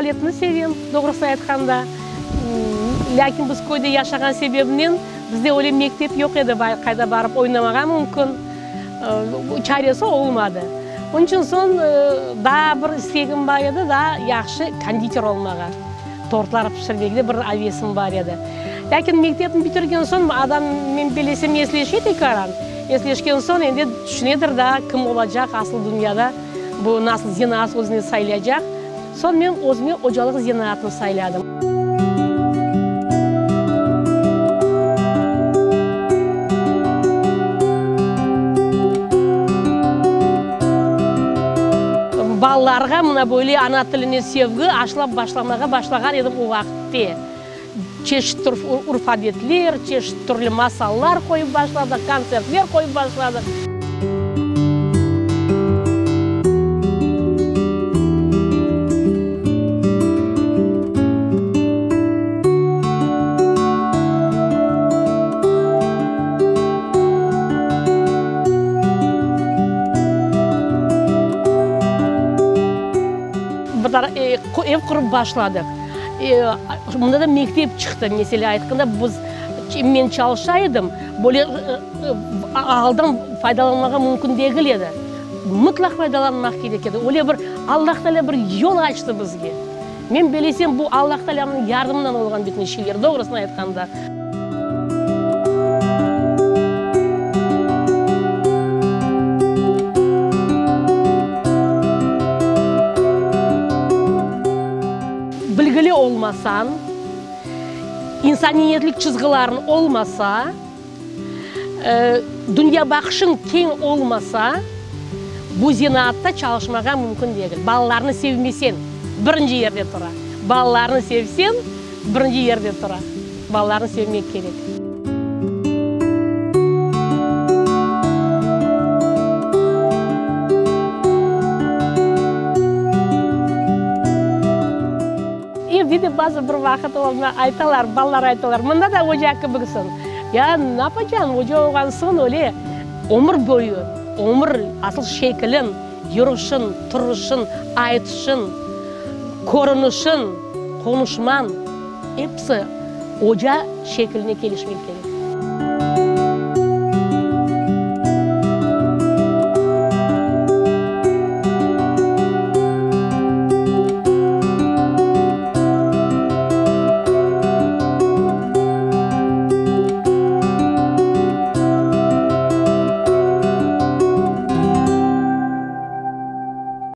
Tualetni sevem, doğrusını aytqanda. Lâkin biz köyde yaşağan sebebinen bizde öyle mektep yoq edi, qayda barıp oynamağa mümkün. Çaresi olmadı. Onıñ içün soñ daa bir istegim bar edi, daa yahşı konditer olmağa, tortlar pişirmege bir avesim bar edi. Lâkin mektepni bitirgen soñ adam, men bilesem, esleşe tekaran. Esleşken soñ endi tüşünedir daa kim olacaq asıl dünyada, bu nasıl zenaat özüne saylaycaq. Soñ men özüme ocalıq zenaatını sayladım. Balalarğa mına böyle ana tiline sevgi aşılap başlamağa başlağan edim o vaqıtte. Çeşit tür urf-adetler, çeşit türlü masallar qoyıp başladıq, kontsertler qoyıp başladıq. Ev qurıp başladıq. Mında da mektep çıqtı, meselâ aytqanda, biz, men çalışa edim, böyle aldan faydalanmağa mümkün degil edi. Mıtlaq faydalanmaq kerek edi. Öyle bir Allah Teala bir yol açtı bizge. Men belesem, bu Allah Tealânıñ yardımınan olğan bütün şeyler, doğrusını aytqanda. Bilgili olmasañ, insaniyetlik çizgilarıñ olmasa, dünyabaqışıñ keñ olmasa, bu zenaatta çalışmağa mümkün degil. Balalarnı sevmeseñ, birinci yerde tura. Balalarnı sevseñ, birinci yerde tura. Balalarnı sevmek kerek. Evde de bazı bir vaqıt oña aytalar, balalar aytalar, mında da oca kibiksiñ. Ya napacam, oca olğan soñ öyle ömür boyu, ömür asıl şekiliñ, yürüşiñ, turuşıñ, aytışıñ, körünişiñ, qonuşmañ, episi oca şekiline kelişmek kerek.